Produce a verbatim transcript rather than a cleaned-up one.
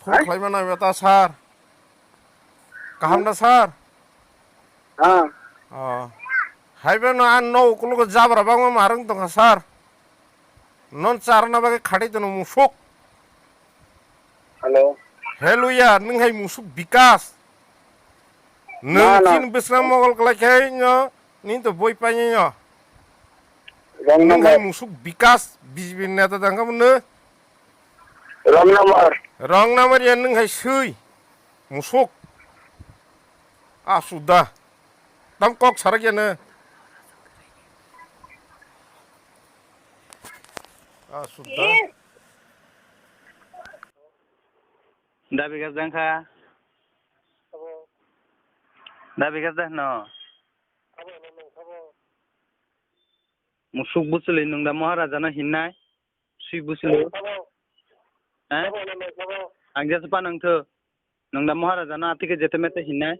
Phuru Hai? Khlaima nai beta sir. Kaham da sir? Ha. Oh. Haibe no an no ukulogo jabra bangma marwng tongkha sir. Non charna bagwi khatai tono musuk. Hello. Hello ya, nwng hai musuk Bikas. Nwng Na, na. Chini bwswng mogol kwlai khe no, nini to boi painai no. Wrong number. Nwng hai musuk Bikas, B J P neta tangkha no. Wrong number. Wrong number ya nwng hai swi. Musuk. Asuda. Tam kok sarak ya no. Asuda. Dabi gas dang kha. Dabi gas dang no. Musuk bwchwlwi nwng da Maharaja no hinnai? Swi bwchwlwi? Eh? Ang jesa pa nang tho. Nwng da Maharaja no atike jete mete hinnai?